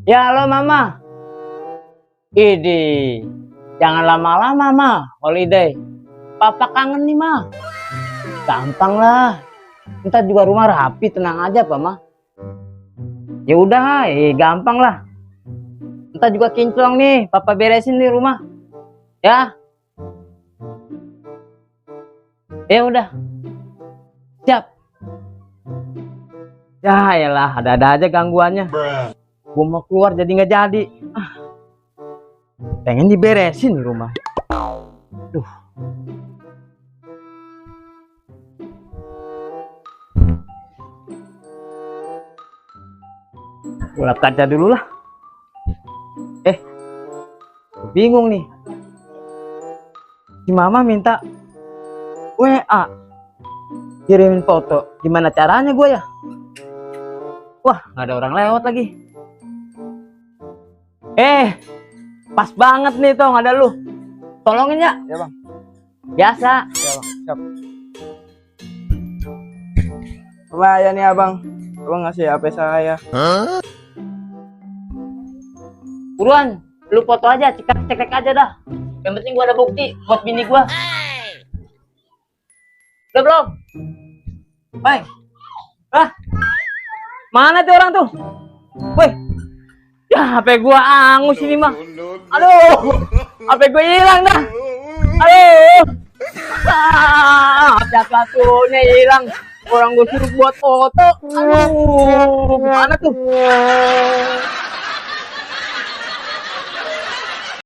Ya, halo Mama. Idi, jangan lama-lama, Ma. Holiday. Papa kangen nih, Ma. Gampang lah. Ntar juga rumah rapi, tenang aja, Pak, Ma. Ya udah, gampang lah. Ntar juga kinclong nih, Papa beresin nih rumah. Ya. Ya udah. Siap. Ya elah, ada-ada aja gangguannya. Gue mau keluar jadi nggak jadi. Pengen diberesin di rumah. Duh. Ulap kaca dulu lah. Bingung nih. Si Mama minta WA. Kirimin foto. Gimana caranya gue ya? Wah, nggak ada orang lewat lagi. Pas banget nih toh, nggak ada lu. Tolongin ya. Ya bang. Biasa. Ya bang. Siap. Lumayan nih abang. Abang ngasih HP saya. Buruan, lu foto aja, cek aja dah. Yang penting gua ada bukti buat bini gua. Udah belum? Hai. Mana tuh orang tuh? Woi. Ya, HP gua angus ini mah. Aduh. HP gua hilang dah. Aduh. HP satunya hilang. Orang gua suruh buat foto. Aduh. Mana tuh?